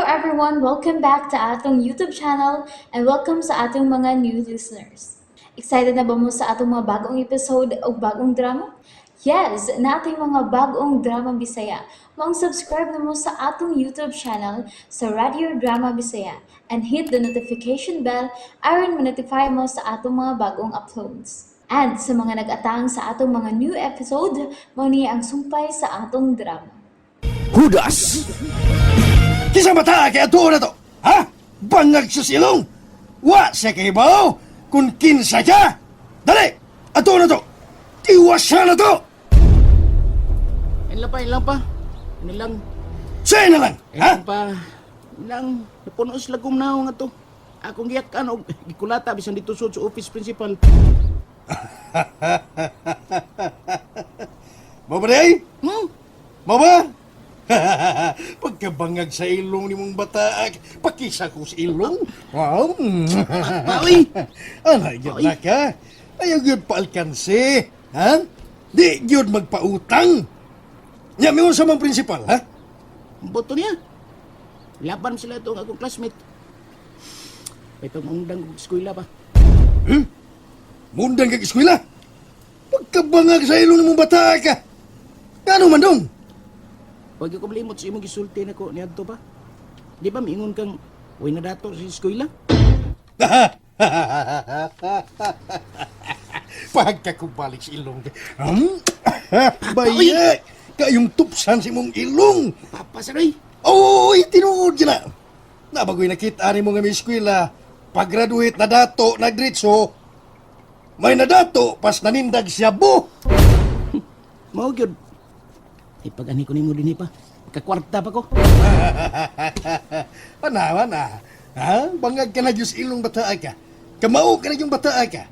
everyone! Welcome back to atong YouTube channel and welcome sa atong mga new listeners. Excited na ba mo sa atong mga bagong episode o bagong drama? Yes, naa tay mga bagong drama Bisaya. Maong subscribe na mo sa atong YouTube channel sa Radio Drama Bisaya and hit the notification bell aron ma-notify mo sa atong mga bagong uploads. And sa mga nag-atang sa atong mga new episode, mao ni ang sumpay sa atong drama. Hudas! Kinsa bata kay ato na to? Ha? Bangag sa silong! Wa siya kahibaw kung kinsa siya! Dali! Ato na to! Tiwasa na to! Ilan pa, ilan pa. Ano lang, Sa'yo na lang! Ha? ilan pa. Ilang, napuno sila gumnaw nga to. Akong giyakan og gikulata bisan dito sud sa office principal. Mo ba day? Hmm? Mo ba? Pagkabangag sa ilong ni mong bata, pakisa ko sa ilong. Wow! Paoy! Anay, gyud na ka. Ayaw gyud paalkanse. Ha? Di gyud magpautang. Nya, may unsa mang prinsipal, ha? Boto niya. Laban sila itong akong classmate. May pangundang og eskwela pa. Mundang kag eskwela. Pagkabangag sa ilong ni mong bata ka. Ano man dong? Huwag ko limot sa imong gisulti nako niadto pa. Di ba miingon kang way na dato sa eskwela? Pagkakubalik sa ilong. Hmm? Bayak! Kayong tupsan sa imong ilong. Papa sa roy. Oy, tinuod yun na. Nabagoy nakita ni mo nga may eskwela. Pag-graduate na dato, nagdritso. May nadato, pas nanindag siya bo. Mao gyud. Ay pag ani ko nimo dinhi pa. Kakwarta pa ko. Ana, ana. Ha? Bangag ka na Diyos ilong bataa ka. Kamao ka na yung bataa ka.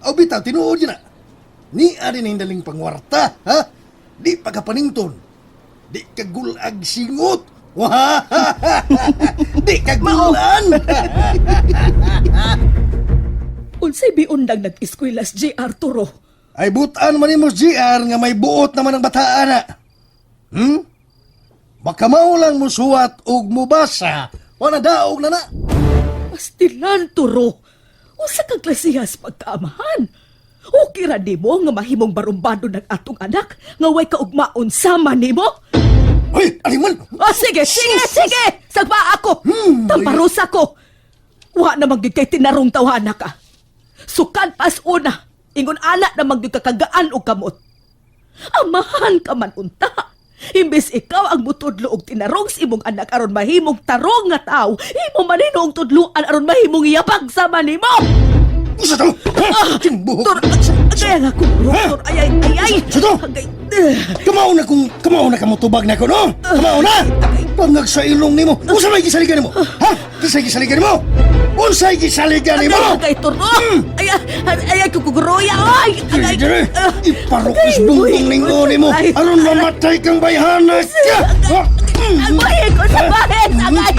O bitaw, tinuod yun na. Ni ari na hindaling pangwarta, ha? Di pa ka panington. Di ka gulag singot. Wah! Di ka gulan! Unsay biundang nag-eskwela si J.R. Turo? Ay butan man nimo GR nga may buot naman ang bataan na. Hmm? Baka mao lang musuwat og mubasa. Wala daog na na. Pastilan, Turo. Unsa kang klasihas pagkaamahan? Okay ra nimo nga mahimong barumbado ng atong anak nga way kaugmaon sama nimo? Hoy, aliman! Oh, sige, sige, sige! Sagba ako! Tamparusa ko! Wa na magyud kay tinarong tawhana ka. Sukan pas una, ingon ana na magyud kakagaan og kamot. Amahan ka man unta. Imbes ikaw ang mutudlo og tinarong sa imong anak aron mahimong tarong nga tao, imo man hinuong tudloan aron mahimong yabag sama nimo. Usa to! Ha? Kimbuhok! Tor, kaya nga ko, Ha? Tor, ay ay ay ay. Sa to? Agay, Kamao na kung kamao na kamo tubag na ko no. Kamao na. Pangag sa ilong nimo. Unsa may gisaligan nimo? Ha? Kisay gisaligan nimo? Unsay gisaligan nimo? Agay, agay, Toro. Ay, ay, ay, ay, kukuguroya, ay, agay. Dire, Ah, iparokis agay, bungbong uy, ningo nimo. ay, Aron mamatay kang bayhana ka. Ha? Ang bahin ko sa bahin, agay.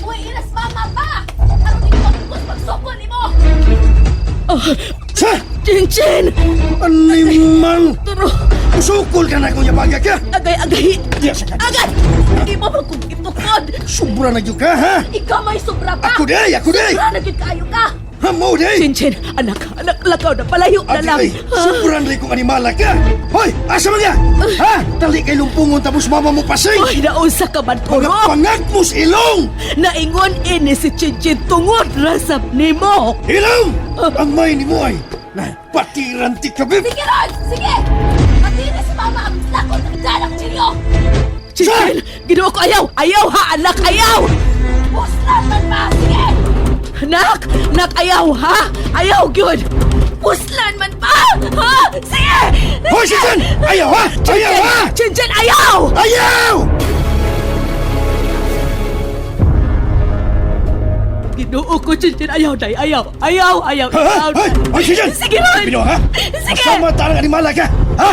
Uy, iras mama pa! Aron di ko magpus pagsukol nimo! Sa? Chin Chin! Animal! Turo, Usukol ka na kung yabaga ka. agay, agay. Diya sa ka. Agay! Hindi mo man kong itukod. Sobra na gyud ka ha. Ikaw may sobra pa! Ako day, ako day. Sobra na gyud kaayo ka! Hamo day. Chin Chin, anak, anak, lakaw na, palayo na lang. Ate, sobrang rin kong animala ka! Hoy, asa man niya? Ha? Dali kay lumpungon tapos mama mo pasing! Uy, naunsa ka man, Mga Turo. pangag mo sa ilong! Naingon ini si Chin Chin tungod rasap nimo. Ilong! Ang may ni mo ay na patiran ti kabib! Sige Ron! Sige! Matira si mama ang lakot ng dalang chilyo! Chin Chin, ginawa ko ayaw! Ayaw ha, anak, ayaw! Puslan man pa! Sige! Nak! Nak, ayaw ha! Ayaw, gyud! Puslan man pa! Ha? Sige! Hoy, Sinchan! Ayaw ha! Ayaw ha! Chin Chin, ayaw! Ayaw! Ginoo ko, Chin Chin, ayaw, day, ayaw! Ayaw, ayaw, Ha? ayaw! Hoy! Hoy, Sinchan! Sige, Ron! Pino, ha? Sige! Masama tarang animala ka! Ha?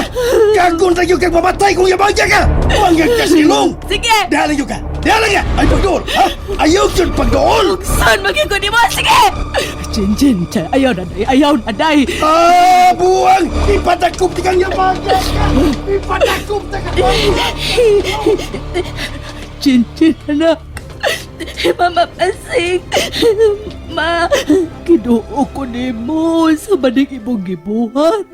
Kagon tayo kag mamatay kung yabagya ka! Pangag ka sa ilong! Sige! Dahalan yun ka! Dahalan ka! Ay, pagdool! Ha? Ayaw yun pagdool! Saan maging ko ni mo? Sige! Chin Chin, chan, ayaw na, day, ayaw na, day! Ah, buwang! Ipadakop ti kang yabaga ka! Ipadakop ta ka! Chinchin, anak. Mama Pasing. Ma, Kinuo ko nimo sa maning imong gibuhat.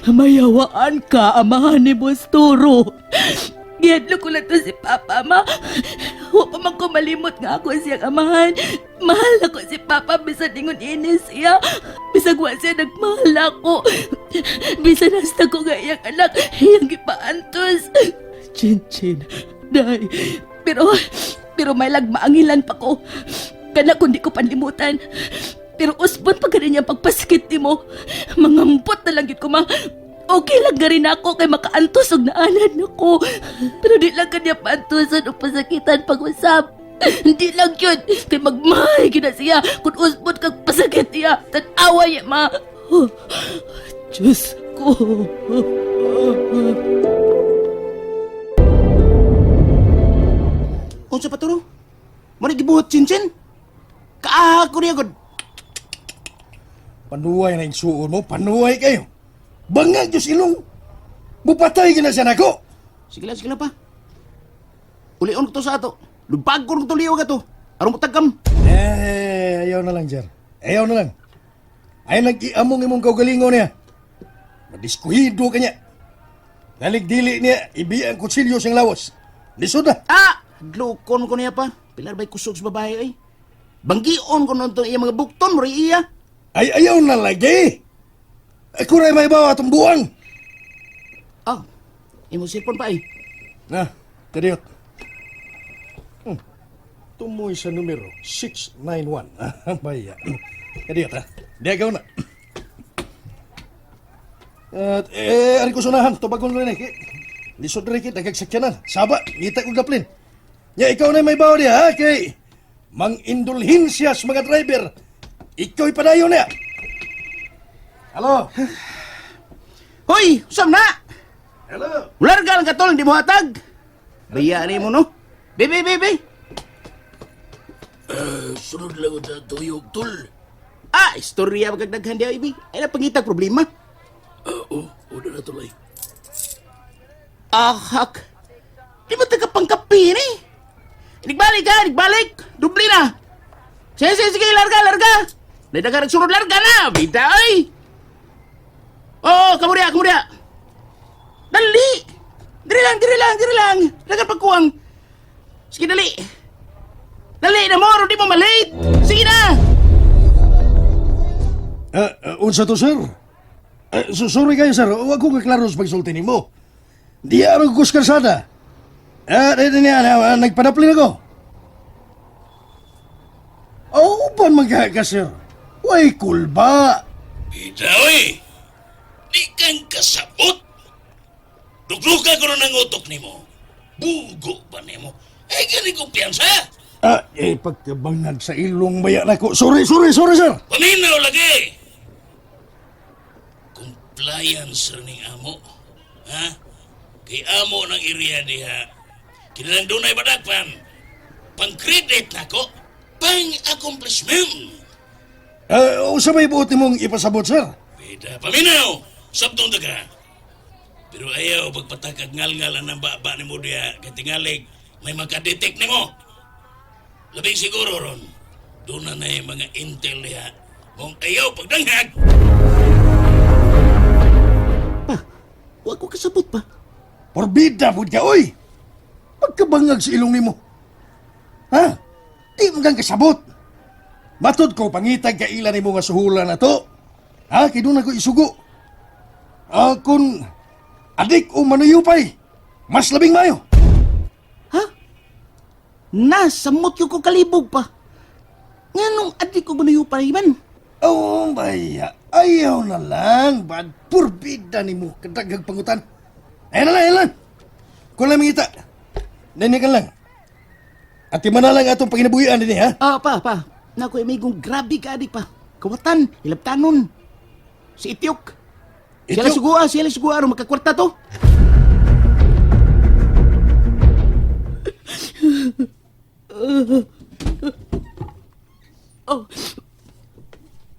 Mayawaan ka, amahan ni Bostoro. Gihadlo ko lang to si Papa, ma. Wa pa man ko malimot nga ako siyang amahan. Mahal ako si Papa, bisan ingon ini siya. Bisag wa siya nagmahal ako. Bisan hasta ko nga iyang anak, iyang gipaantos. Chinchin, day. Pero, pero may lagmaangilan pa ko. Kana kung di ko panlimutan. Pero usbon pa ganin niyang pagpasikit nimo. Mangampot na lang gyud ko, ma. Okay lang garin ako kay makaantos og naanan ako. Pero di lang kanya paantosan o pasakitan pag-usap. Hindi lang yun. Kay magmahal gyud na siya. Kung usbon kag pasakit niya. Tanawa niya, ma. Oh, Diyos ko. Unsa pa turo? Mo ni gibuhat Chinchin? Kaaha ko niya gud. Panuway na igsuon mo, panuway kayo. Bangag Diyos ilong. Mupatay ka na siya nako. Sige lang, sige lang pa. Ulion ko to sa ato. Lubagon ko to liyo ka to. Aron mo tagam. Eh, ayaw na lang, sir. Ayaw na lang. Ay nag-iamong imong kaugalingon niya. Madiskuhido ka niya. Naligdili niya, ibi ang kutsilyo siyang lawas. Lisod na. Ah! Glukon ko niya pa. Pilar ba'y kusog sa babae ay. Banggion ko nun itong iya mga bukton mo iya. Ay, ayaw na lagi. Ako rin may bawa atong buwang. Ah, imo cellphone pa ay. Na, kadiyot. Tumoy sa numero 691. Baya. Kadiyot, ha? Di agaw na. At, eh, ari ko sunahan. Tubagon rin eh. Lisod rin kit, nagagsakyanan. Saba, ngita kong daplin. Ya, ikaw na may bawa niya, ha? Kay, mang-indulhin siya sa mga driver. Ikaw'y padayon niya. Hello? Hoy, usam na! Hello? Larga lang katol, hindi mo hatag. Baya ni mo no. Bebe, bebe. Sunod lang ko sa tuyog, tol. Ah, istorya magagdaghan diya, ibi. Ay, napangitag problema. Oo, una na tuloy. Ahak. Di mo taga pangkapi ni. Nagbalik ka, nagbalik. Dubli na. Sige, sige, sige, larga, larga. Naidaga nagsunod, larga na. Bida, ay. Oo, oh, kamu dia, kamu dia. Dali. Diri lang, diri lang, diri lang. Dagan pagkuwang. Sige, dali. Dali na mo, di mo malate. Sige na. Unsa to, sir? Sorry kayo, sir. Huwag ko kaklaro sa pagsulti nimo. Di ako kuskarsada. Di niya, nagpadaplin ako. Oh, uban man ka, ka, sir. Way kulba. Bida, oy! Di kang kasabot! Dugluka ko na ng utok nimo. Bugo ba nimo? Ay, gani kumpiyansa! Ah, pagkabangag sa ilong baya na ko. Sorry, sorry, sorry, sir. Paminaw lagi! Compliance rin ning amo. Ha? Kay amo ng area diha. Kinalang dunay badakpan. Pang-credit nako. Pang-accomplishment. Unsa may buot nimong ipasabot, sir? Bida, paminaw! Sabtong ka. Pero ayaw, pagpatakag ngal-ngal ang baba ni mo diha, kay tingalig, may makadetect nimo. Labing siguro ron, doon na na yung mga intel diha. Kung ayaw pagdanghag, Pa, wag ko kasabot pa. Porbida, pud ka, oy! Pagkabangag sa ilong nimo. Ha? Di mo kang kasabot. Matod ko, pangitag ka ila nimo nga suhulan na to. Ha? Kay doon ako isugo. Ah, kung adik o manuyupay, mas labing mayo. Ha? Nasamot yung ko kalibog pa. Nganong adik ko gunayo pa man? Oh, baya. Ayaw na lang. Bad purbida ni mo. Kadaghag pangutan. Ayaw na lang, ayaw na lang. Kung lang mangita. Nini ka lang. At na lang atong panginabuhian din ha? Ah, pa, pa. Nako, amigong grabe ka adik pa. Kawatan, ilaptanon. Si Itiok. Siya lang Itiok? sugua, siya lang sugua. Aron magkakwarta to. Oh.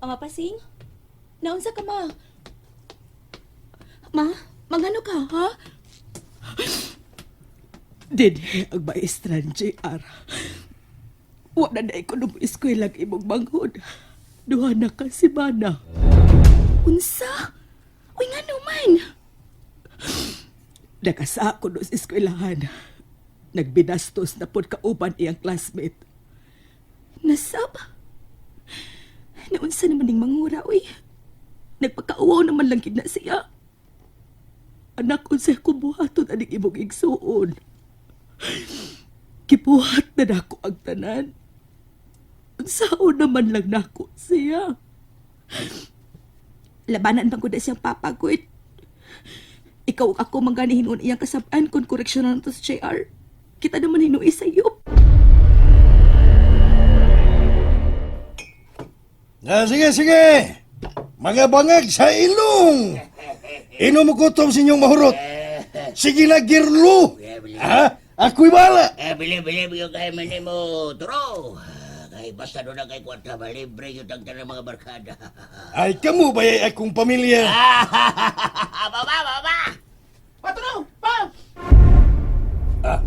Ama Pasing? Naunsa ka, ma? Ma, mangano ka, ha? Dinhi ang maestran, JR. Wa na na ko nung eskwela ang imong manghod. Duha na ka semana. Unsa? Uy, nga naman. Nakasa ko no sa eskwelahan. Nagbinastos na pod kauban iyang classmate. Nasab. Naunsa naman ning mangura, uy. Nagpakauwaw naman lang gid na siya. Anak, unsay ko buhaton aning imong igsuon. Gibuhat na nako ang tanan. Unsaon naman lang nako siya. Labanan bang ko na siyang papagod. Ikaw ug ako manggani hinuon iyang kasab-an kung koreksyonan to sa JR. Kita naman hinuoy sa iyo. Ah, sige, sige. Mga bangag sa ilong. Inom mo gutom sa inyong mahurot. Sige na, girlo. Ha? Ako'y bahala. Eh, bili, bili, yung kay mani mo, turo. Kay basta doon na kay kwarta, malibre yung tangtan ng mga barkada. Ay, kamu ba ay akong pamilya? Baba, baba! Pa, turo! Pa! Ah,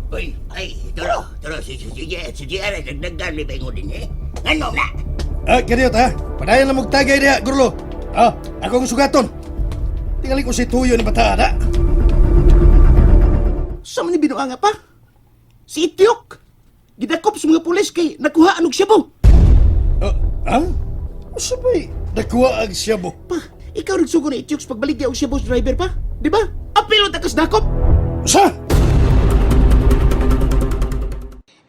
Uy, ay, turo, turo, si, si, si, si, si, si, nagdagdan may paingon din, eh. Ngano na? ah kadiyot ha. Padayon lang magtagay diha, girlo. Ah, akong sugaton. Tingali ko si Tuyo ni Bataan, ha? Sa man ni binuanga pa? Si Itiok! Gidakop sa mga pulis kay nakuha og shabu. Ah, ha? Sabay, nakuha ang siyabo. Pa, ikaw nagsugo ni Itiok sa pagbaligya og shabu sa driver pa? Di ba? Apilo takas dakop! Sa?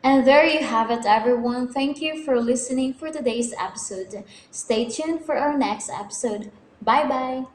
And there you have it, everyone. Thank you for listening for today's episode. Stay tuned for our next episode. Bye bye.